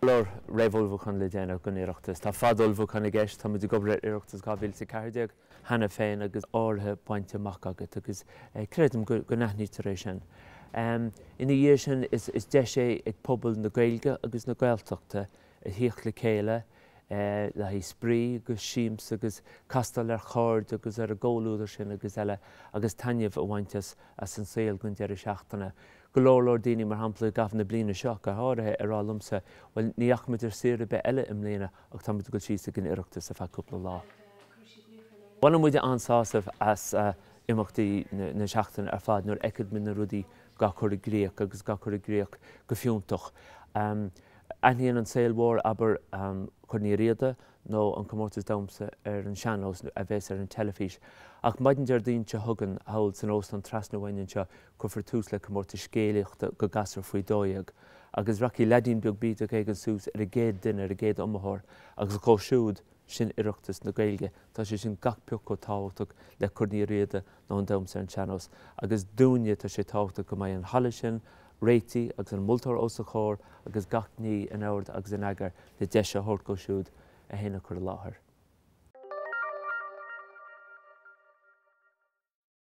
Leor réamhullmhúchán le déanamh don Oireachtas. Tá fad-ullmhúchán i gceist, tá muid ag obair ar Oireachtas 2014 cheana féin agus áirithe bainte amach agat agus creidim go n-aithnítear é sin. Ina dhiaidh sin is deis é ag pobal na Gaeilge agus na Gaeltachta a thíocht le chéile le haghaidh spraoi agus siamsa agus castáil ar chairde agus ar an gcomhluadar sin agus eile agus taitneamh a bhaint as as an saol don deireadh seachtaine. Go leor leor daoine, mar shampla, i gcaitheamh na bliana seo, go háirithe, ag rá liomsa, bhuel, ní dheachaigh muid ar saoire ar bith eile i mbliana ach tá muid ag dul síos ag an Oireachtas ar feadh cúpla lá. Baineann muid an-sásamh as imeachtaí na seachtaine ar fad nuair a fheiceann muid na rudaí gá cur i gcríoch agus gá cur i gcríoch go fiúntach. Aithníonn an saol mhór, abair, Corn Uí Riada nó an comórtas damhsa ar an sean-nós a bheas ar an teilifís. Ach maidin Déardaoin seo chugainn, thall san óstán trasna uainn anseo, cuirfear tús le comórtas scéalaíochta do ghasúir faoi 12. Agus rachaidh leaidín beag bídeach éigin suas ar an gcéad duine, ar an gcéad iomaitheoir, agus dhó siúd, sin Oireachtas na Gaeilge. Tá sé sin gach pioc chomh tábhachtach le Corn Uí Riada nó an damhsa ar an sean-nós. Agus dúinne, tá sé tábhachtach go mbeidh an halla sin réitithe agus an moltóir os a chomhair agus gach ní in ord agus in eagar le deis a thabhairt dhó siúd é féin a chur i láthair.